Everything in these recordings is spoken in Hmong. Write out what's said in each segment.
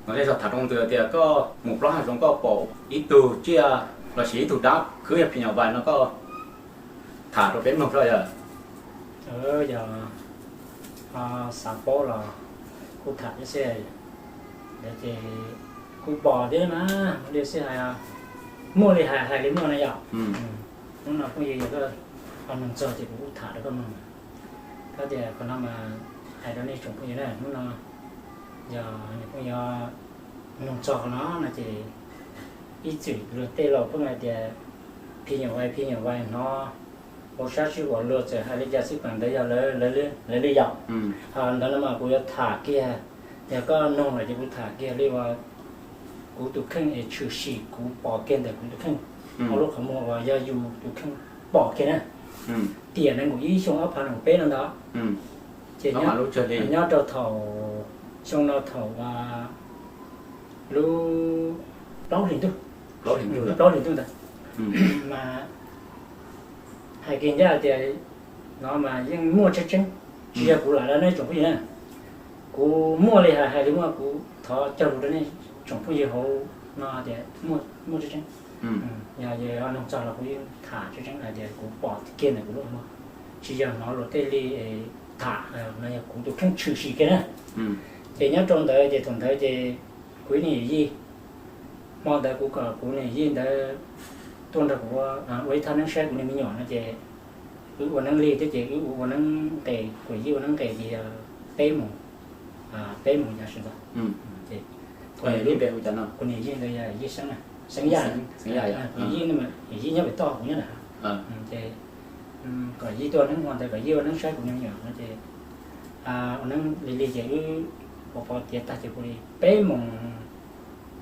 No nej zog tham rau ntawd tias koj mus plob hav zoov koj pom ib tug tsiaj los sis ib tug dab khwb yog phim nyuj vais no koj tham rau peb mloog tso yog. Yog xav paub los kuj tham xwb, ces kuv pom thiab na, li xij hais, muaj li hais hais li muaj na yom. Hnub no phooj ywg yog koj ho nug txog ces kuv kuj tham rau koj mloog. Koj tias qhov no mas hais rau nej tsoom phooj ywg na, hnub no yog nej phooj ywg nug txog qhov no no ces ib txwm luag tej laus pheej hais tias phim nyuj vais phim nyuj vais hnov hauv sab sij huam luag txawm hais li cas xwb mas ntawd yog lawv li yom. Ntawd no mas kuv yuav tham kiag, yog koj nug lawm ces kuv tham kiag li uas kuv tus kheej es tshwm sim kuv pom kiag ntawm kuv tus kheej, ob lub qhov muag uas yog yus tus kheej pom kiag na. Tiam nees nkaum ib xyoo ob phav nees nkaum peb no ntag, ces nyob rau thaum xyoo no thaum lub plaub hlis ntuj, plaub hlis ntuj ntawd mas hais kiag ncaj tias no mas yeej muaj tseeb tseeb, tsis yog kuv lam dag nej tsoom phooj ywg na, kuv muaj li hais hais li muaj, kuv thov cog lus rau nej tsoom phooj ywg hauv no tias muaj tseeb tseeb. Yog nug txog los kuv yeej tham tseeb tseeb hais tias kuv pom kiag ntawm kuv lub qhov muag, tsis yog hnov luag tej li tham, no yog kuv tus kheej tshwm sim kiag na. Ces nyob rau ntawd ces thaum ntawd ces kuv ib niag yawm yij, hmo ntawd kuv kom kuv niag yawm yij ntawd tuaj nrog kuv ua ib thaj neeb saib kuv niag me nyuam no ces wb ua neeb lig thiab ces wb ua ua neeb nqes, kuv yij ua neeb nqes ces yog peb moos, peb moos yav sawv ntxov. Kuv niag yawm yij ntawd yog yij Xeeb, Xeeb Yaj, yij, yij nyob pem toj kuv nyob nram. Ces kom yij tuaj neeb hmo ntawd kom yij ua neeb saib kuv niag me nyuam no ces ua neeb lig lig ces wb ua pov tiav tag ces kuv li peb moos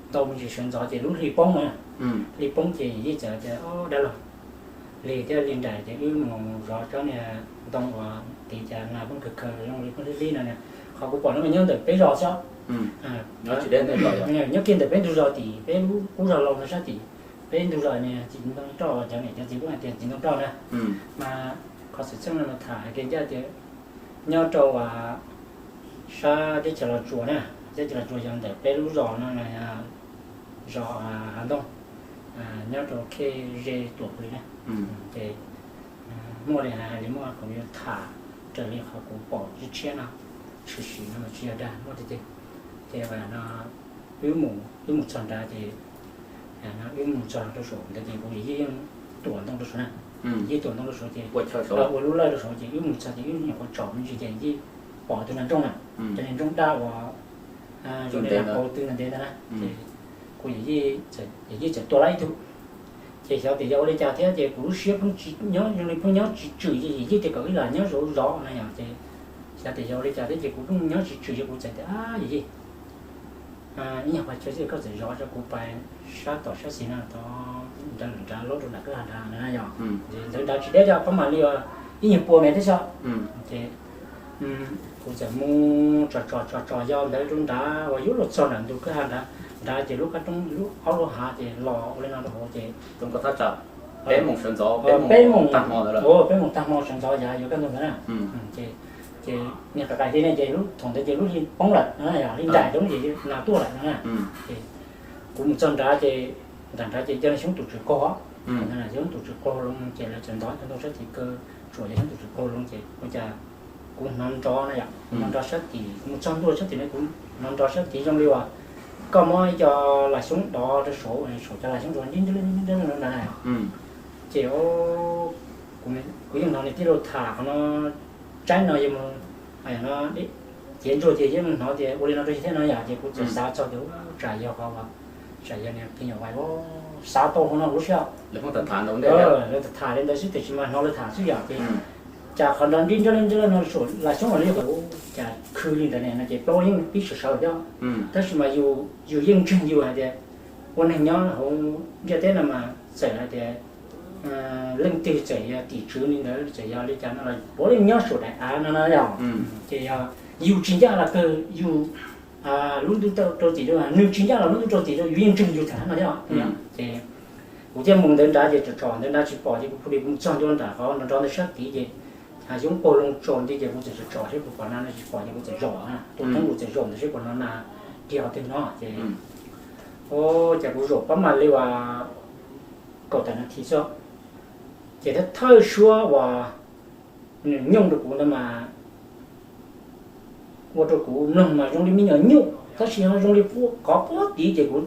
ntau me ntsis sawv ntxov ces lub hli poob na. Hli poob ces yij txawm tias, Dab laug, lig thiab lig nraim ces wb mus zov tsob niag ntoo uas tiv cas nas poob kawg kawg zoo li poob hlib hlib no, qhov kuv pom no mas nyob ntawm peb zos xwb. Nyob kiag ntawm peb ntug zos tim peb lub qub zos laus ntawd sab tim, peb ntug zos niag txiv ntoo roj, cov niam cov txiv lub hais tias txiv ntoo roj na. Mas qhov xwm txheej no mas tham hais kiag ncaj tias nyob rau sab teb chaws Los Tsuas na, teb chaws Los Tsuas yog ntawm peb lub zos no, zos Hav Ntooj, nyob rau khej ze tuam pw na. Ces muaj li hais li muaj, kuv yuav tham raws li qhov kuv pom tshiab tshiab no, tshwm sim no mas tsis yog dag muaj tiag tiag. Ces no wb mus, wb mus txog nrad ces wb mus txog rau saum ntawd ces kuv yawm yij tuam ntoo rau saum na, yij tuam ntoo rau saum ces ua lub lawj rau saum ces wb mus txog ces wb nyuam qhuav tsom me ntsis ces yij pom tus nas nrooj na, cov niag nrooj daj uas zoo li nas qau tw ntev ntawd na. Ces kuv yawm yij txawm tua lawm ib tug. Ces xyov tias yog ua li cas thiab ces kuv lub siab pheej tsis nyob, zoo li pheej nyob tsis tswm, ces yawm yij tias kom wb lam nyob zov zov na yom, ces xyov tias yog ua li cas thiab ces kuv pheej nyob tsis tswm ces kuv txawm tias, Ab yawm yij, ib nyuag pais tso xwb koj txawm zov tso kuv pais sab tom sab xis no tod, nrad lawm nrad lub rau nram kwj ha nrad na yom. Ntawd nrad tsis deb cov qhov mam li ib nyuag pua mev thiab xwb. Ces kuv txawm mus tsom tsom tsom tsom yos ntawd rau nrad uas yuav luag txog nram ntug kwj ha nrad, nrad ces lub qab roob lub ob lub hav ces los ua li no rau hauv ces peb moos sawv ntxov, peb moos tag hmo sawv ntxov yav yuav kaj ntug ntawd na. Ces niag qais qais li ne ces thaum ntawd ces lub hli poob lawm no, yog hli nraim roob ces nas tuaj lawm no na. Ces kuv mus txog nrad ces nram nrad ces yog xyoob tus tswv qaug, xyoob tus tswv qaug loo ces lawv txawm ntov cov ntoo sab tid kaw, tsuas yog xyoob tus tswv qaug loo ces ua cas kuv hnov nrov na yom, kuv hnov nrov sab tid, kuv mus txog ntua sab tid ne kuv hnov nrov sab tid zoo li uas koj muab ib co laj xyoob dov rau saud, saum cov laj xyoob rau nti nti nti nti na. Ces kuv yeej hnov nws tij laug tham qhov no, tsaib no yog mus, no, ciav ntsuag ces yeej hnov tias ua li no rau yus thiab no yom, ces kuv txawm xav txog tias tsam yog qhov, tsam yog niag phim nyuj vais, xav tau hauv no lub siab. Lawv tham li ntawd xwb tiam sis mas hnov lawv tham xwb yom, ces cas qhov nrov nti nti nti no saum laj xyoob uas li cas khw li ntawd ne no ces plaub yeej pib sawv sawv thiab. Tab sis mas yus yeej ntseeg yus hais tias ua neeg nyob hauv ntiaj teb no mas txawm hais tias leej twg txawm yog tim tswv li ntawd txawm yog li cas no los puav leej nyob saum daim av no no yom. Ces yog yus tsis ncaj los kawg yus lub ntuj rau txim rau, nws tsis ncaj los lub ntuj rau txim rau, yus yeej ntseeg yus tham no thiab. Ces kuv thiaj mus ntawd nrad ces tsom tsom ntawd nrad tsis pom ces kuv phu li kuv mus txog ntua nram qhov nrov nrov ntawd sab tid ces hav xyoob qaug loo tsaus nti ces kuv txawm tsom tsom seb puas pom nas, tsis pom ces kuv txawm zaum na, tua teeb kuv txawm zaum ntawd seb puas hnov nas. qhov twg no ces, o, ces kuv zaum pab mam li uas kaum tawm nas this xwb, ces thawj thawj suab uas nws nyooj rau kuv ntawd mas ua rau kuv mloog mas zoo li me nyuam nyuj tab sis ho zoo li qhov puag tid ces kuv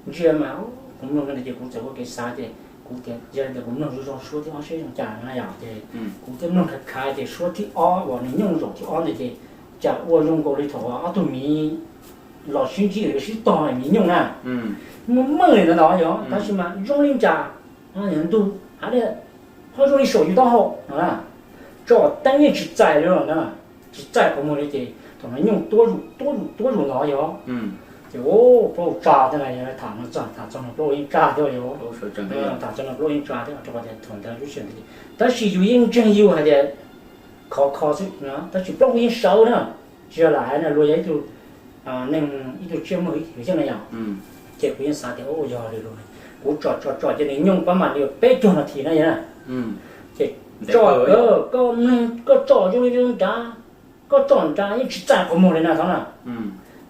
ntsia mas kuv mloog no ces kuv txawm ua kev xav ces kuv tias yog li ntawd kuv mloog zoo zoo suab thib ob seb zoo cas na yom. Ces kuv thiaj mloog khav khav ces suab thib ob uas nws nyooj zaum thib ob ntawd ces cas ua zoo nkaus li thaum ob tug miv los sib ntsib yuav sib tog miv nyooj na. Muaj meej li ntawd ntag yog tab sis mas zoo li cas ntug hav dej ho zoo li saum yus taub hau no na. Tso teeb yeej tsis txais li los na, tsis txais qhov muag li ces thaum no nyooj tuab zus tuab zus tuab zus ntawd yog. Ces plaub tsa thiab na, tham no txog tham txog no plaub yeej tsa thiab yog. Tham txog no plaub yeej tsa thiab rau qhov tias thaum ntawd lub sij hawm ntawd tab sis yus yeej ntseeg yus hais tias khov kho xwb tab sis plaub kuv yeej sawv na. Tsis yog lam hais na, luag yog ib tug neeg ib tug tsiaj muag yus xyeej na yom. Ces kuv yeej xav tias ua yog li lus, kuv tsom tsom tsom ces nws nyooj pab mam li peb caug nas this na yog na. Ces tso, koj mloog koj tsom zoo li zoo nrad, koj tsom nrad yeej tsis txais qhov muag li na thaum na.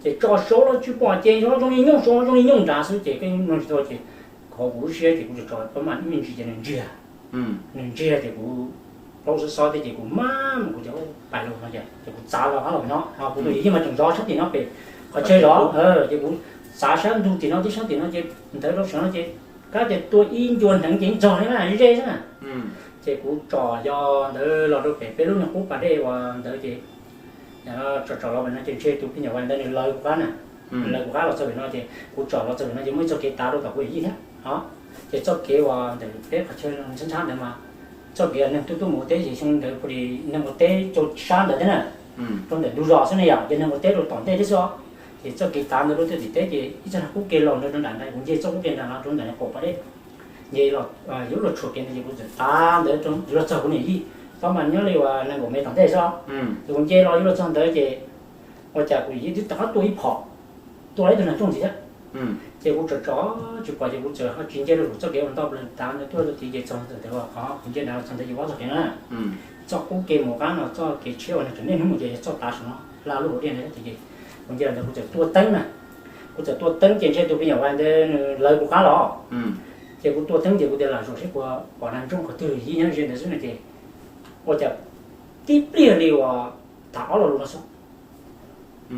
Ces tso saud los tsis pom ces zoo li nyooj saud zoo li nyooj nrad xwb ces koj mloog tsis tau ces qhov kuv lub siab ces kuv tso pab mam me ntsis ces nws ntsiag. Nws ntsiag ces kuv plaub xob xob thiab ces kuv maj mam kuv tias pais los no ces kuv txav los qab los no ho kuv tus yawm yij mas tseem zov sab tim no pem qhov chaw zov ces kuv txav sab ntug tim no thiab sab tim no ces ntawd rau saum no ces kab tias tua ib ncua hneev ces ib txog li na ze xwb na. Ces kuv tsom yog ntawd los rau pem peb lub niag qub pas dej uas ntawd ces tsom tsom los pem no ces ntshe tus phim nyuj vais ntawd nws lawv kuv qab na. Lawv kuv qab los txog pem no ces kuv tsom los txog pem no ces muaj ib txoj kev tav rau tom kuv yawm yij thiab. Ces txoj kev uas ntawm peb qhov chaw ntshab ntshab ntawd mas txoj kev neeg tuaj tuaj mus ua teb ces xyoo ntawd kuj li neeg ua teb rau sab ntawd thiab na, rau ntawm ntug zos xwb ne yom, ces neeg ua teb rau tom ntej thiab xwb. Ces txoj kev tav ntawd rau tuaj tim teb ces ib txoj qub kev los ntawd rau nram ntawd kuv nce txoj qub kev nram no rau ntawm qab pas dej. Nce los yuav luag tshuam kev ntawd ces kuv txawm tav ntawd rau los txog kuv niam yij, thaum mas nyob li uas nees nkaum mev tom ntej xwb. Ces kuv nce los yuav luag txog ntawd ces ua cas kuv yij twb rov qab tua ib phom, tua ib tug nas rooj ntxiv thiab. Ces kuv tsom tsom tsis pom ces kuv txawm ho tsis nce rau kuv txoj kev uas nto plaws tav ntawd tuaj rau tid ces txog ntawd qhov kuv nce nrad txog ntawd ces ua txoj kev no na. Txoj qub kev mus qab no txoj kev tshiab uas nws tseem niaj hnub mus ces yog txoj tav saum no, hla lub hauv dej ntawd ces kuv nce los ntawd kuv txawm tua teeb na. Kuv txawm tua teeb ces ntshe tus phim nyuj vais ntawd nws lawv kuv qab los. Ces kuv tua teeb ces kuv tias lam zaum seb puas pom nas rooj qhov twg, yij nyob ze ntawd xwb no ces ua cas tib pliag li uas tham ob lo lus no xwb.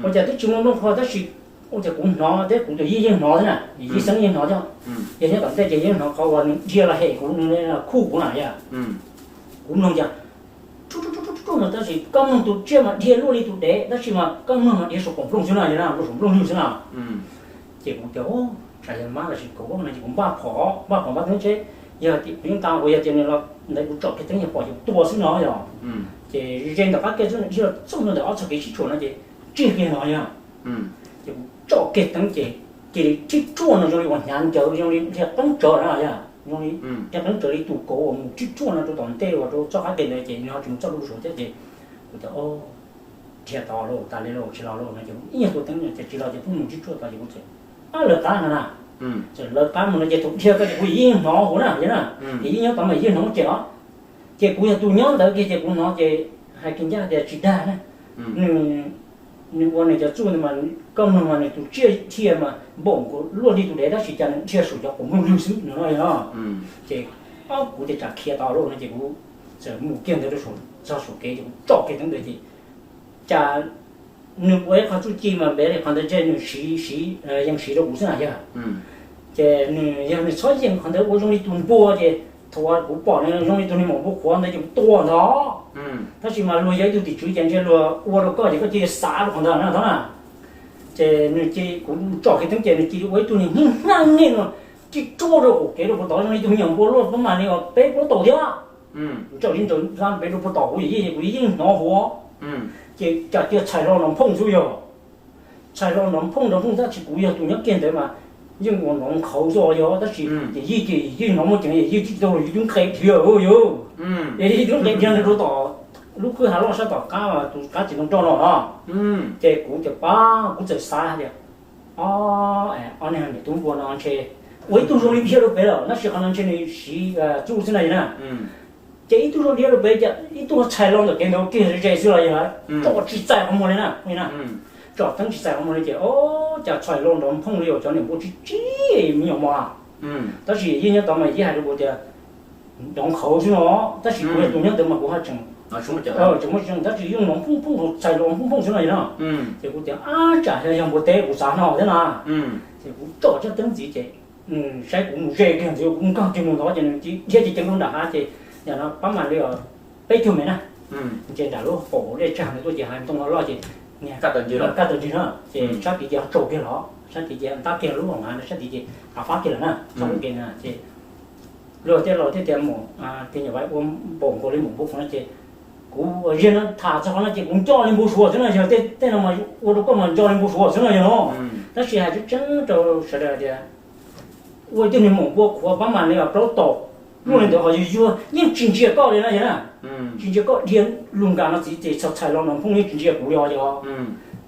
Ua cas twb tsis muaj nplooj qhuav tab sis ua cas kuv hnov thiab kuv tus yij yeej hnov thiab na, yij xeeb yeej hnov thiab. Yog nyob tom ntej ces yeej hnov qhov uas nws dhia los hem kuv, nws khuj kuv na yom. Kuv mloog cas rub rub rub rub no tab sis koj mloog tus tsiaj mas dhia luaj li tus dev tab sis mas koj mloog mas dhia saum qaum nplooj xwb na, yog na, luaj saum nplooj lwg xwb na. Ces kuv tias tsam yog mab los sis kaum no ces kuv npaj phom, npaj phom npaj teeb tsev, yog tias kuv yeej tas kuv yog tias nws los ntawd kuv tsom kiag teeb yog pom ces tua xwb no yog. Ces ze ntawm qab kiag xwb dhia los txog ntawm ob txoj kev sib tshuam no ces ntsiag kiag no yog. Ces kuv tsom kiag teeb ces cia li thib ruaj no zoo li uas hnyav ncaws zoo li dhia qeeb tsawv na yog, zoo li dhia qeeb tsawv li tus kauv uas mus thib ruaj no rau tom ntej uas rau txoj qab kev ntawd ces nws ho tsis mus txoj lub suav thiab ces kuv tias dhia tod lauj, tas li lauj, tsis los lauj no ces ib nyuag tua teeb ces tsis los ces pheej mus thib ruaj tod ces kuv txawm lawv qab no na. Txawm lawv qab mus no ces thaum dhia ko ces kuv yeej hnov hauv na, yog na, ces yeej nyob tod mas yeej hnov cem os. Ces kuv yog tus nyob ntawd kiag ces kuv hnov ces hais kiag ncaj tias tsis dag na. Nws, nws ua nws cov txuj ntawd mas koj mloog mas nws tus tsiaj dhia mas npaum nkaus luaj li tus dev tab sis cas nws dhia saum cov qaum nplooj lwg xwb no no. Ces ob kuv tias tsam khiav tod lauj no ces kuv txawm mus kiag ntawd rau saum, txog saum kev ces kuv tsom kiag teeb ntawd ces cas nws ua ib qho txuj ci mas npe li qhov ntawd ntshe nws siv, siv, yees siv rau kuv xwb na yog. Ces nws yog nws txhob yees qhov ntawd ua zoo li tus npua ces thaum kuv pom nws zoo li tus niag maum npua qhuav ntawd ces kuv tua ntag. Tab sis mas luag yog ib tug tim tswv ces ntshe luag ua rau koj ces koj cia li xav rau qhov ntawd na tod na. Ces nws cia, kuv tsom kiag teeb ces nws cia li ua ib tug niag hnyav hnyav no, tib ruaj rau qaum kev rau puag tod zoo li tus me nyuam npua luaj pab mas li uas peb plaub tau thiab. Ntsawm li ntsawm zab pem rau puag tom kuv yawm yij, kuv yeej hnov hauv. Ces cas cia txhais hlo nrov nphooj xwb yog. Txhais hlo nrov nphooj nrov nphooj tab sis kuv yog tus nyob kiag ntawd mas yeej ua nrov nkhaus xwb yog tab sis yawm yij ces yeej hnov muaj ceem, yawm yij tsis tau los yus twb nqes dhia yog. Yawm yij twb nqes dhia ntawd rau tom lub kwj ha loj sab tom qab tus qab txiv ntoo roj no. Ces kuv ces pab kuv txawm xav hais tias ob, ob niag niam tub npua no ntshe ua ib tug zoo li dhia rau pem lawm tab sis qhov no ntshe nws siv txuj xwb na yog na. Ces ib tug zoo dhia rau pem ces ib tug txhais hlo ntawm kev ntawd kiag ze xwb los yog tsom tsis txais qhov muag li na, tsom teeb tsis txais qhov muag li ces o cas txhais lo nrov phooj li os, cov niam npua tsis tsis me nyuam mos. Tab sis yeej nyob tod mas yeej hais rau kuv tias nrov qhauv xwb no, tab sis kuv yog tus nyob ntawd mas kuv ho tseem tseem muaj tsis zoo, tab sis yeej nrov phooj phooj, txhais lo phooj phooj xwb no yog no. Ces kuv tias ab tsam yog npua teb kuv xav no thiab na. Ces kuv tsom tsab teeb ntxiv ces saib kuv mus ze kiag ntxiv, kuv nkag kiag mus ntawd ces nws dhia ceev ceev rau nram hav ces yam no pab mas li peb caug mev na. Ces nram lub hauv dej tsag ntawd tuaj ces hav ntoo loj loj ces kaj tawm ntsis no ces sab tid ces ho tsaus kiag los, sab tid ces ntab kiag lub hauv hav no, sab tid ces hav fab kiag lawm na, txog lub kev na ces luag thiaj los thiaj tias maum, phim nyuam vais ua npaum nkaus li maum npua qhuav no ces kuv ziag no tham txog qhov no ces kuv nco li npau suav xwb no yog, tej no mas ua rau koj mas nco li npau suav xwb no yog no. Tab sis hais tseeb tseeb rau sawv daws tias ua ib tug niag maum npua qhuav pab mas li os plaub taum, luaj li ntawd ho yuag yuag yeej tsis ntsia koj li na yog na. Tsis ntsia koj dhia lug nkag no txiv ces txhais txhais lo nrov phooj yeej tsis ntsia kuv li os, yog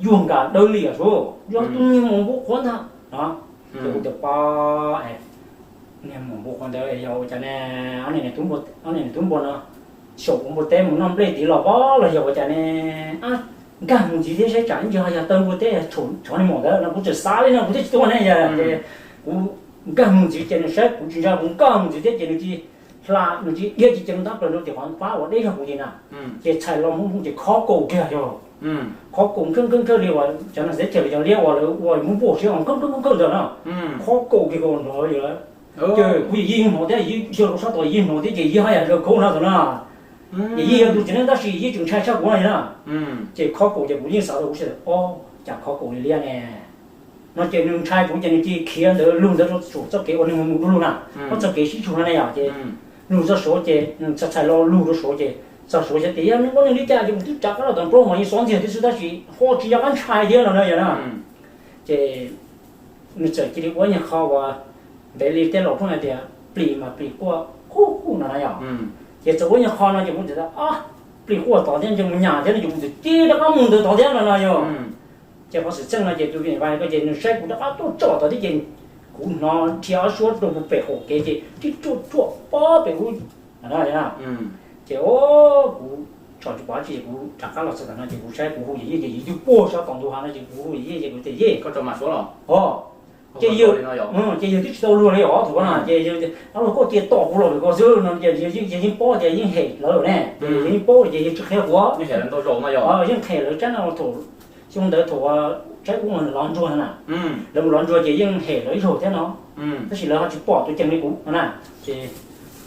yuag nkag dawb liam xwb, yog tus niag maum npua qhuav ntag no. Ces kuv tias pab, niag maum npua qhuav ntawd yog ua cas ne, ob niag niam tub npua no xyaum kuv npua teb mus noj nplej tid los pab los yog ua cas ne, nkag mus ntxiv thiab saib tsam ib ntsis ho yog taw npua teb, tsov niag maum ntawd no kuv txawm xav li no kuv thiaj tsis tuaj ne yog ces kuv nkag mus ntxiv ces nws saib kuv tsis ntsia kuv nkag mus ntxiv thiab ces nws cia li hla, nws cia li dhia ceev ceev ntab plaws rau tim qhov pab uas deb zog kuv ces na, ces txhais lo phooj phooj ces khob kaus kiag yog, khob kaus nkhawj nkhawj nkhawj li uas cov neeg teb chaws los cov liab uas lawv ua muab npuaj siab nkhawj nkhawj nkhawj ntawd na, khob kaus kiag nrov li lawm. Ces kuv yeej hnov thiab, yog rau sab tod yeej hnov thiab ces yeej haj yam zaws khaub no tod na. Ces yeej yog tus txiv neej tab sis yeej tseem ntshai tshaj kuv no na. Ces khob kaus ces kuv yeej xav rau kuv siab tias, o, cas khob kaus li liab ne no ces nws ntshai kuv ces nws cia li khiav ntawd lug ntawd rau saum txoj kev uas nws mus mus du lug na, rau txoj kev sib tsug no ne yom ces lug txog saud ces txhais txhais lo lug rau saud ces txog saud xyov tias yog nws ua nws li cas ces kuv twb rov qab los tom nruab mas yeej xob ntxiag thiab xwb tab sis ho tsis nco qab ntshai thiab no na yom na. Ces nws txawm cia li ua nyuag qho uas ntev li tej laus pheej hais tias plis mas plis quaj qub qub no na yom. Ces txawm ua nyuag qho no ces kuv tias, plis quaj tod thiab ntshe mus nyam thiab no ces kuv txawm cia li rov qab mus ntawd tod thiab no na yom. Ces qhov xwm txheej no ces tus me nyuam vais ko ces nws saib kuv rov qab tuaj tsom tod thiab ces kuv hnov dhia ob suab rau puag pem qaum kev ces tib ruaj ruaj pob pem ub. Ces o, kuv tsom tsis pom dab tsi ces kuv rov qab los txog tom no ces kuv saib kuv hu yawm yij ces yawm yij puag sab tom ntug hav no ces kuv hu yawm yij ces kuv tias yij, o, ces yawg, ces yawg twb tsis tau luag li os tus no ces yawg, luag kuj cia li tom kuv los pem ko xwb no ces yawg yeej paub tias yeej hem lawv ne, ces yawg yeej paub ces yawg tsis qhia kuv. Yeej hem lawv tsab no thaum xyoo ntawd thaum Tshaib Kub lov ntsuag na, lawv mus lov ntsuag ces yeej hem lawv ib zaug thiab no, tab sis lawv ho tsis pom tus ceev li kuv no na. Ces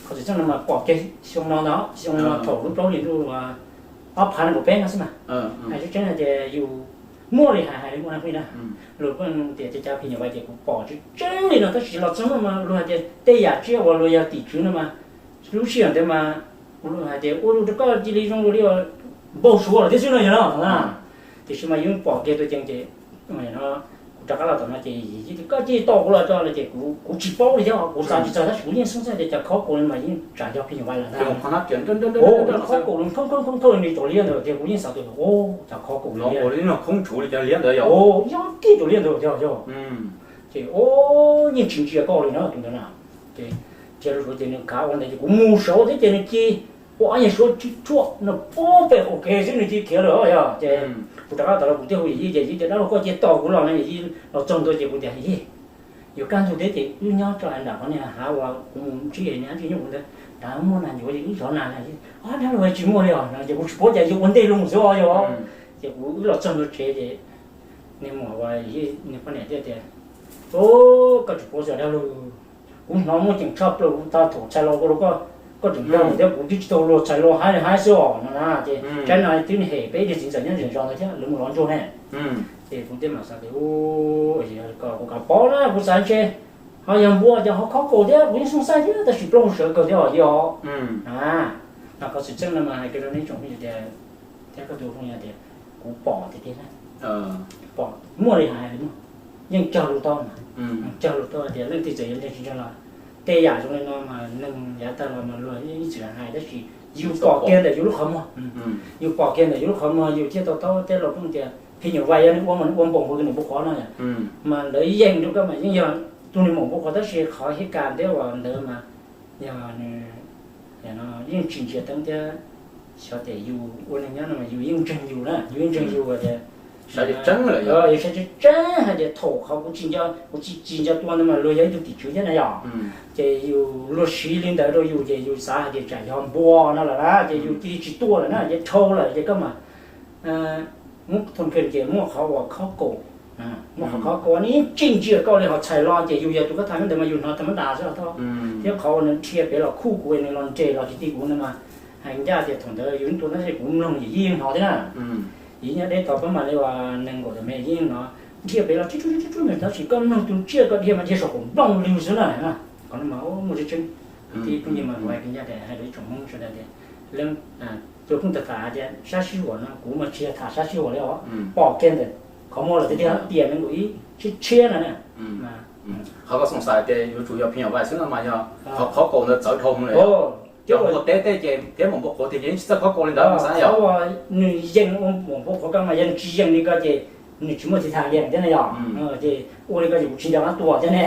qhov txwm txheej no mas pom kiag xyoo no ntag, xyoo no thaum lub plaub hlis ntuj ob phav nees nkaum peb no xwb mas. Hais tseeb tseeb tias yus muaj li hais hais li ua na phooj ywg na, luag pheej tias cov phim nyuj vais ces kuv pom tseeb tseeb li no tab sis los txog no mas luag hais tias tej yam tsiaj uas luag yog tim tswv no mas lub sij hawm ntawd mas kuv hais tias ua rau koj cia li zoo li npau suav lawm thiab xwb no yog no na. Tiam sis mas yeej pom kiag tus ceev ces no kuv rov qab los tom no ces koj cia li tom kuv los tso no ces kuv tsis paub li thiab, kuv xav tsis txog tab sis kuv yeej xoob xav tias cov khob kaus li mas yeej tsam yog phim nyuj vais lawm ntag. Khob kaus li khoob khoob khoob khoob li cov liab ntawd tiag, kuv yeej xav tias o, cov khob kaus li khoob tshua li cov liab ntawd yog, yog kiag cov liab ntawd tiag yog. Ces o, yeej tsis ntsia koj li na tus ntawd na. Ces cia li suav ces nws kav ua ntawd ces kuv mus saud thiab ces nws cia li ua ob nyuag suab tib ruaj no pob pem qaum kev xwb nws cia li khiav lawm yog. Ces kuv rov qab tom los kuv thiaj hu yawm yij ces yawm yij tias dab laug koj cia li tom kuv los no, yawm yij los txog ntua ces kuv tias yawm yij, yuav kaj ntug thiab ces wb nyob tso nram qhov niag hav uas kuv mus ntsib nws dab tsi nyuj kuv ntawd, nrad muaj nas ncuav ces wb zov nas na. Dab laug tsis muaj li os no ces kuv tsis paub cas yawg ua ntej loo xwb os yog. Ces kuv wb los txog ntua tsev ces nws muam uas nws poj niam thiaj tias, o, koj tsis paub xwb dab laug, kuv hnov muaj ceem tshaj plaws kuv tau thaum txhais los ua rau koj, koj tseem nrog thiab kuv twb tsis tau luag txhais los haib haib xwb os no na. Ces tsaib no twb hem peb niag txiv ntxawm nyob zej zos ntawd thiab lawv mus lov ntsuag ne. Ces kuv thiaj mam xav tias, kuv kam pov na kuv xav ntshe ho yog npua ces ho khob kaus thiab kuv yeej xoob xaij thiab tab sis plooj sawv kawg thiab os yog. No qhov xwm txheej no mas hais rau nej tsoom phooj ywg tias, thiab koj tus phooj ywg tias kuv pom tiag tiag na. Pom muaj li hais li muaj, yeej cog lus tau mas, cog lus tau tias leej twg txawm yuav ntseeg tsis ntseeg los tej yam zoo li no mas neeg yav tag los mas luag yeej ib txwm hais tab sis yus pom kiag ntawm yus lub qhov muag, yus pom kiag ntawm yus lub qhov muag yus thiaj to taub. Tej laus pheej tias phim nyuj vais yog nws ua mas nws ua npaum nkaus tus niam npua qhuav no yom, mas lawv yeem rau koj mas yeej yog tus niag maum npua qhuav tab sis qhov hib kas ntawd uas ntawd mas yog nws yeej tsis ntsia teeb thiab xyov tias yus ua neeg nyob no mas yus yeej ntseeg yus na, yus yeej ntseeg yus tias Saib tseeb lawm yog, yus saib tseeb tseeb hais tias thaum qhov kuv tsis nco, kuv tsis, tsis nco tua ntawd mas luag yog ib tug tim tswv thiab na yom. Ces yus, luag siv li ntawd rau yus ces yus xav hais tias tsam yog npua no lawm na ces yus cia li tsis tua lawm na ces dhau lawm ces koj mas muab thoo khees ces muaj qhov uas khob kaus, muaj qhov khob kaus nws yeej tsis ntsia koj li, ho txhais los ces yus yog tus koj tham ntawd mas yus hnov tham mab das xwb os, thiab qhov uas nws dhia pem los khuj kuv nws los nres los tsis ti kuv ntawd mas hais ncaj tias thaum ntawd yus tua tab sis kuv mloog ces yeej hnov thiab na. Yus nyob deb tod pab mam li uas nees nkaum tawm me yeej hnov dhia pem los tib tsuj tib tsuj nws tab sis koj mloog tus tsiaj koj dhia mas dhia saum qaum nplooj lwg xwb na. Qhov no mas muaj tseeb tseeb. Kwv tij phooj ywg mas kuv hais ncaj tias hais rau ib tsoom Hmoob sawv daws tias, leej, tus phooj ywg tham hais tias sab sij huam no kuv mas tsis yog tham sab sij huam li os, pom kiag ntawm qhov muag los tiag tiag tias nees nkaum ib tshiab tshiab no na. Qhov koj xav hais tias yuav tsum yog phim nyuj vais xwb no mas yog qhov khob kaus ntawd txawv dhau hwv lawm. Cov npua teb tej ces thiab maum npua qhuav tiag ces yeej tsis txawj khob kaus li ntawd mas xav yog ua nws yeej ua maum npua qhuav koj mas yog nws tsis yeej li ko ces nws tsis muaj txiv tham yeej thiab na yom. Ces ua li ko ces kuv tsis nco qab tua thiab ne.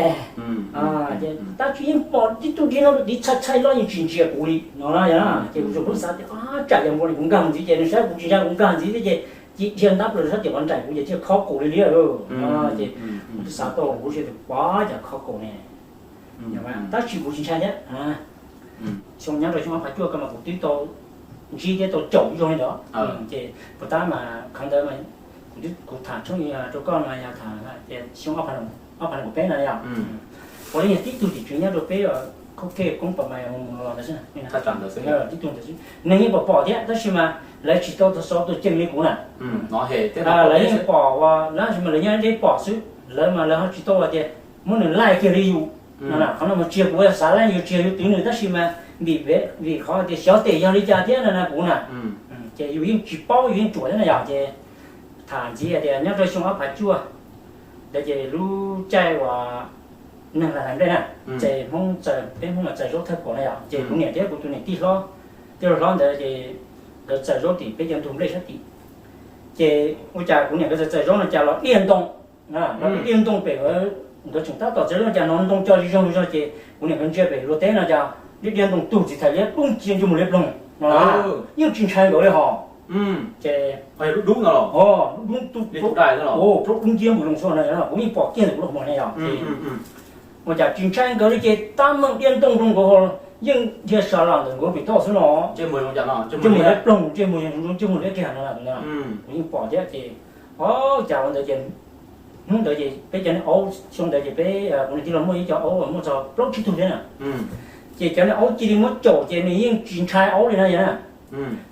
Ces tab sis yeej pom tib tug dhia no rau tid txhais txhais los yeej tsis ntsia kuv li no na yom. Ces kuv tsuas pheej xav tias tsam yog npua li kuv nkag ntxiv ces nws saib kuv tsis ntshai kuv nkag ntxiv thiab ces ci dhia ntab plaws sab tim qhov nraim kuv ces thiaj khob kaus li liab. Ces kuv twb xav tau kuv thiaj tias pab cas khob kaus ne. Tab sis kuv tsis ntshai thiab. Xyoo nyob rau xyoo ob phav cuaj ko mas kuv twb tau ntsib thiab tau caum ib zaug li ntawd. Ces puas tab mas qhov ntawd mas kuv tham tshoob rau koj no yog tham tias xyoo ob phav nees nkaum peb no yog, ua li yog tib tug tim tswv nyob rau peb khaub kej koob pas mas mus los ntawd xwb, tib tug ntawd xwb. Neeg yeej pom pom thiab tab sis mas lawv tsis tau xov tus ceem li kuv na. Lawv yeej pom ua lawv sis mas lawv nyob deb pom xwb, lawv mas lawv ho tsis tau hais tias muab nws laij kiag li yus no na. Qhov no mas tsis yog kuv xav laij yus, tsis yog yus twv nws tab sis mas vim, vim qhov tias xyov tes yog li cas thiab no na kuv na. Ces yus yeej tsis paub, yus yeej tsuam thiab na yog ces tham ntxiv hais tias nyob rau xyoo ob phav cuaj ntawd ces lub caij uas neeg hlais nplej na, ces Hmoob txaws, peb Hmoob mas txaws zaub thawj pom na yog ces kuv niam thiab kuv tus niam tij hlob, tij laug hlob ntawd ces nkawd txaws zaub tim peb cov ntug nplej sab tim. Ces ua cas kuv niam nkawd txaws txaws zaub no cas los diaj ntoo, los diaj ntoo pem, nkawd tseem tab tom txaws zaub cas hnov ntoo co zoo zog ces kuv niam nkawd ntsia pem luag teb no cas diaj diaj ntoo tug txiv thais liab dub ncia ncu mus liab ploog no, yeej tsis ntshai nkawd li hos. Ces lub dub no, lub dub tu, plaub dub nciab npus zoo xwb no, kuv yeej pom kiag ntawm kuv lub qhov muag ne yog. Ua cas tsis ntshai nkawd li ces tab meeg diaj ntoo rau nkawd ho yeej dhia sa las ntawm nkawd pem toj xwb no. Ntsej muag liab ploog, ntsej muag zoo zoo, ntsej muag liab kiag no, kuv yeej pom thiab ces, o, cas ua ntawd ces hnub ntawd ces peb cov niag aub, xyoo ntawd ces peb, kuv niam tij laug muaj ib co aub muaj txog plaub tsib tug thiab na. Ces cov niag aub cia li muab caum ces nws yeej tsis ntshai aub li na yog na.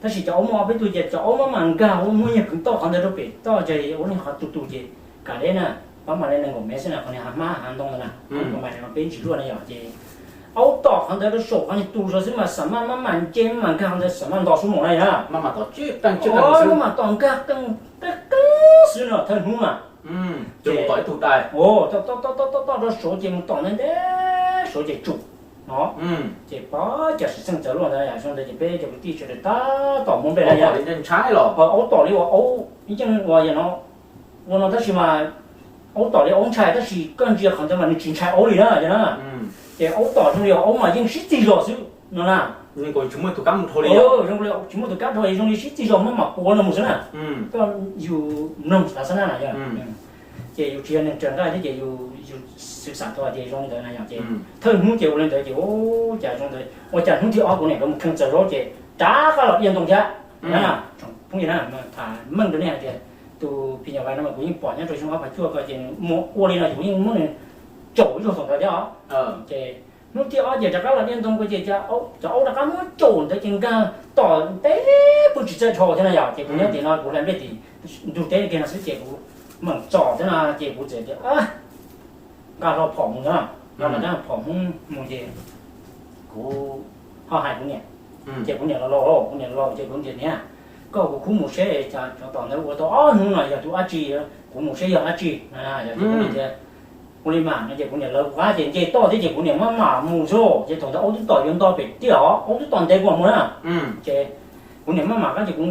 Tab sis cov aub muaj ob peb tug ces cov aub maj mam nkag ua muaj nyiag kwv toj qhov ntawd rau pem toj ces ua niag qhov tus tus ces kam deb na, pab mam li nees nkaum mev xwb na qhov niag hav hmab hav ntoo ntawd na, pab mam li peb ntsis luaj na yog ces aub tom qhov ntawd rau saum qhov niag tus zog xwb mas xam maj maj mam nce maj mam nkag qhov ntawd xam maj nto xub mus na yog. Maj mam tom nkag qees qees xwb no thawj hnub mas. Ces tom ib tug dai, tom tom tom tom tom rau saud ces mus tom ntev ntev saud ces tsum no. Ces pab cas sim txeej txawv luaj ntawd yom, xyoo ntawd ces peb cov kwv tij sawv daws tab tom muab nplej na yom. Aub tom li uas aub yeej ua yam no ua no tab sis mas aub tom li aub ntshai tab sis koj ntsia qhov ntawd mas nws tsis ntshai aub li na yom na. Ces aub tom zoo li aub mas yeej sib txig zog xwb no na. Zoo li tsis muaj tus kab dhau zoo li sib txig zog maj mam puav no mus xwb na. Koj yus mloog xav xab na na yom. Ces yus tsis yog neeg raws nqaij thiab ces yus xwv xam tau hais tias zoo li ntawd na yom ces thawj hnub ces ua li ntawd ces ua cas zoo ntawd ua cas hnub thib ob kuv niam nkawd mus kheej txawm zaub ces rov qab los diaj ntoo thiab na. Phooj ywg na, tham meej rau nej hais tias tus phim nyuj vais no mas kuv yeej pom nyob rau xyoo ob phav cuaj ko ces mus ua li no ces kuv yeej muab nws caum ib zaug thaum ntawd thiab os. Ces hnub thib ob ces rov qab los diaj ntoo ko ces cov aub rov qab muab caum ntawd ces nkag tom teb pw tsis txawj dhau thiab na yom. Ces kuv nyob tim no kuv hlais nplej tim ntug teb kiag no xwb ces kuv meem txom thiab no ces kuv txawm tias nqa hlo phom mus na, nqa phom Hmoob mus ces kuv ho hais kuv niam, ces kuv niam los laus, kuv niam los laus ces kuv tias niam, koj kuv khub mus seb cov tom ntawd ua tau ob hnub no yog tus dab tsi, kuv mus seb yog dab tsi. Yog tias kuv niam tias ua li mas no ces kuv niam lawv kuv qab ces nce toj thiab ces kuv niam maj mam mus xwb ces thaum ntawd aub twb tom yuav nto pem tiaj os, aub twb tom ntev kuv mus na. Ces kuv niam maj mam qab ces kuv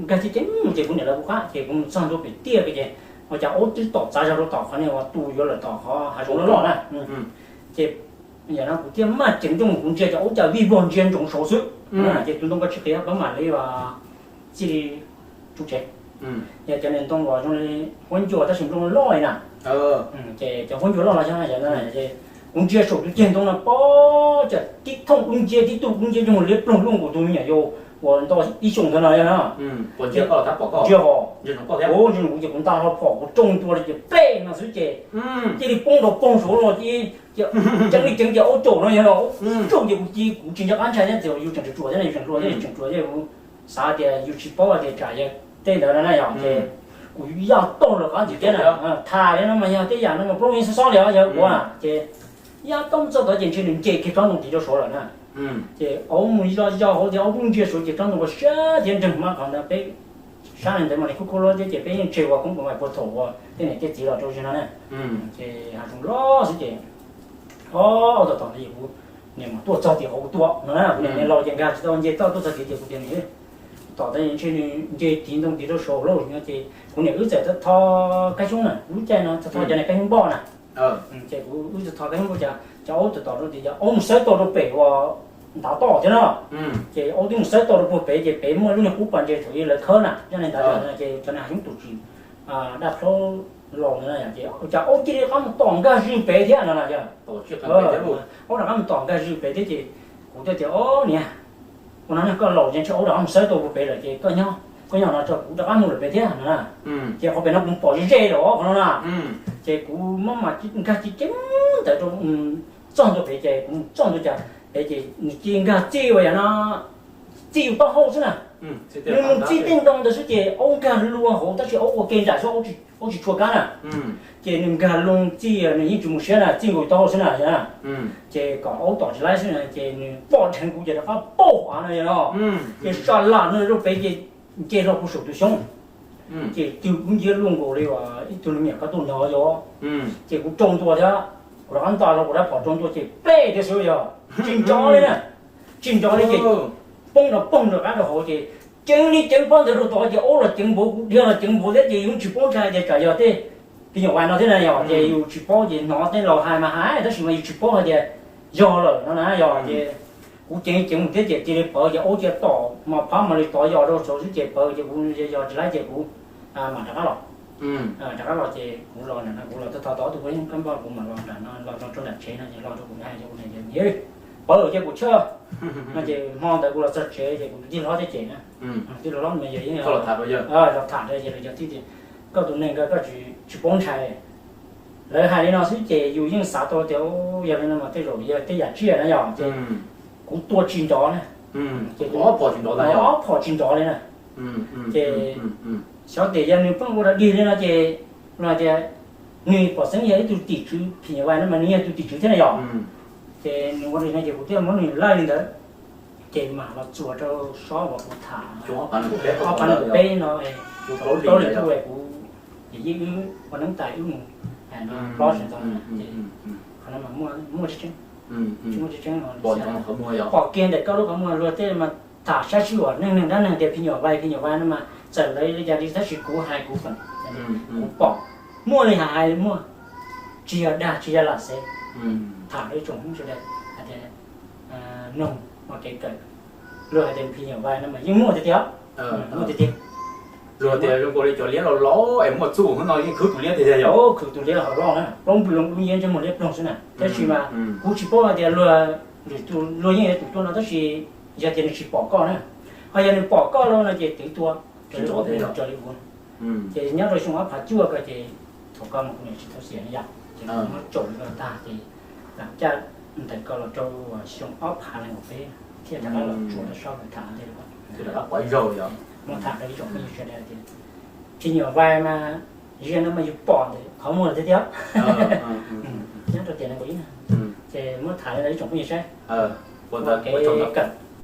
nkag thiab ces mus ces kuv niam lawv kuv qab ces kuv mus txog ntua pem tiaj ko ces ua cas aub twb tom txav zog rau tom qhov niag uas tus yuav lawm tom qhov hav zoov loj loj na. Ces yam no kuv thiaj maj ceev nrooj mus kuv ntsia cov aub cas vij vog ntsia ntsoov saud xwb. Ces tus ntoo ko tsis qias pab mam li txij li tsuj tsev. Yog cov niag ntoo uas zoo li huab ncua tab sis nplooj loj li na. Ces cov huab ncua loj los xyov na, ces kuv ntsia saum tus ceg ntoo no pob, cov tib thooj dub nciab tib tug dub nciab zoo liab ploog luaj nkaus tus me nyuam yaus uas nto ib xyoos ntawd no yog na. Ntsia ho, ntsia kuv ces kuv nta hlo phom kuv tsoo ntua li ces pleb no xwb ces cia li poob rau poog saud los ces ceeb li ceeb ces aub caum no yog los tsaug ces kuv ci kuv tsis nco qab ntshai thiab, txawm yus tseem tsuas thiab yus tseem hluas thiab yus tseem tsuas thiab kuv xav tias yus tsis paub hais tias tsam yog tej ntawd no na yog ces kuv yaj tau lawm qab ntxiv thiab na. Tham li no mas yog tej yam no mas plaub yeej xob xob li os yog ua ces yaj tau txog tod ces ntshe nws nce kiag tsob ntoo tid rau saud lawm na. Ces aub mus yos yos hauv ces aub kuj ntsia saud ces tsob ntoo ua siab thiab nreeg mas qhov ntawd peb sab li ntawd mas nws khub khub loj thiab ces peb yeej tseg ua koob ua vais puag thaum uas tej niam tej txiv los rau zaum no na. Ces hav zoov loj xwb ces o, aub tom tom no ces kuv niam mas tuaj txog tim qhov kuv tuaj no na, kuv niam niag laus ces nkag tsis tau nce toj tuaj txog tid ces kuv tias niam, tom ntej ntshe nws nce tiv ntoo tid rau saud lauj no ces kuv niam wb txawm tho kab xyoob na, lub caij no tho tho cov niag kab xyoob npoj na. Ces kuv wb txawm tho kab xyoob npoj cas cov aub tom tom rau tid cov aub mus xawb tau rau pem uas ntav toj thiab na. Ces aub twb mus xawb tau rau puag pem ces pem muaj lub niag qub pas ntses thaum ub lawv khawb na, yog li ntawd ces cov niag hav xyoob tus tsis daj plhaub laus ntawd ces ua cas aub cia li rov qab mus tom nkag zws pem thiab no na yog. Aub rov qab mus tom nkag zws pem thiab ces kuv thiaj tias o niam, ua no niag koj laus ces ntshe aub rov qab mus xawb tau puag pem lawm ces koj nyob, koj nyob no tso kuv rov qab mus lawm pem thiab no na. Ces qhov pem no kuv pom ze ze lawm qhov no na. Ces kuv muab mas nkag ci ceeb ntawd rau txog ntua pem ces kuv mus txog ntua cas pem ces nws cia li nkag txij ua yam no txij yus taub hau xwb na. Nws mus txij tej ntoo ntawd xwb ces aub nkag lug hauv tab sis aub ua ke nraim xwb, aub tsis tshua kab na. Ces nws nkag lug txij nws yeej tsis mus siab na, txij nkaus taub hau xwb na. Ces kom aub tom tsis laib xwb na ces nws pom dheev kuv ces rov qab pom av no yog no. Ces sa lam no rau pem ces nce hlo kuv saum tus xyoob. Ces twb kuv nciab luaj nkaus li uas ib tug me nyuam kab tuj nrog yog. Ces kuv tsoo ntua thiab, kuv rov qab nta hlo kuv rab phom tsoo ntua ces pleb thiab xwb yog tsis nrov li na. Tsis nrov li ces poob rau poog rov qab rau hauv ces ceev li ceev pob ntawd rau tod ces aub los ceev npaum kuv dhia los ceev npaum thiab ces yus tsis paub ntshai tias tsam yog tej phim nyuj vais no thiab na yog ces yus tsis paub ces hnov tej laus hais mas hais tab sis mas yus tsis paub hais tias yog lawm no na yog ces kuv ceev ceev mus thiab ces cia li pawv ces aub cia tom mas phab mas li tod yos rau saud xwb ces pawv ces kuv yos tsis laib ces kuv mam rov qab los. Rov qab los ces kuv los nram no kuv los tau tho tau ob tug poj niam kab npoj kuv mam los nram no los rau nram tsev no ces los rau kuv niam ces kuv niam tias niam, pawv ces kuv chawj no ces hmo ntawd kuv los txog tsev ces kuv tus tij hlob thiab ces na, tus tij hlob mas yog los tham rau ces lawv yog tij tias koj tus neeg ko koj tsis paub ntshai. Lawv hais li no xwb ces yus yeej xav tau tias yog li no mas tej zaum yog tej yam tsiaj na yog ces kuv tua tsis nrov na. Ces ob phom tsis nrov li na. Ces xyov tias yog nws pheej ua dog dig li no ces los tias nws pom xeeb yog ib tug tim tswv phim nyuj vais no mas nws yog tus tim tswv thiab na yog. Ces nws ua li no ces kuv thiaj muab nws laij li ntawd. Ces mam los txuas rau sob uas kuv tham ob phav nees nkaum peb no, plaub li tuj kuv ces yeej wb ua neeb tais wb mus plob tsis tau ces qhov no mas muaj tseeb tseeb, tsis muaj tseeb tseeb no pom kiag ntawm koj lub qhov muag luag tej mas tham saib sij uas neej neeg dab neeg tias phim nyuj vais phim nyuj vais no mas txawm lawv li cas li tab sis kuv hais kuv feem, kuv pom muaj li hais hais li muaj, tsis yog dag tsis yog lam xev. Tham rau ib tsoom Hmoob sawv daws hais tias mloog ua kev kawm, luag hais tias phim nyuj vais no mas yeej muaj tiag tiag, muaj tiag tiag. Luag tias zoo nkaus li cov liab laus laus es muaj txuj no yeej khwv tus liab tiag tiag yog. Khwv tus liab hauv loj na, plaub npws loo dub nciab ntsej muag liab ploog xwb na. Tab sis mas kuv tsis paub hais tias luag, luag yeej yuav tsum tuaj no tab sis yog tias nws tsis pom koj na, ho yog nws pom koj lawm no ces twv tua raws li kuv. Ces nyob rau xyoo ob phav cuaj ko ces thaum ko mas kuv niam tsis tau xiam na yom, ces kuv muab tsaum li ko tag ces lam caj ntawm ko los rau xyoo ob phav nees nkaum peb thiaj rov qab los tsuas rau sab tham ntej li ko. Muab tham rau ib tsoom phooj ywg sawv daws tias phim nyuj vais mas ziag no mas yus pom ntawm qhov muag tiag tiag. Nyob rau tiam nees nkaum ib no ces muab tham li ntawd ib tsoom phooj ywg saib ua kev kawm.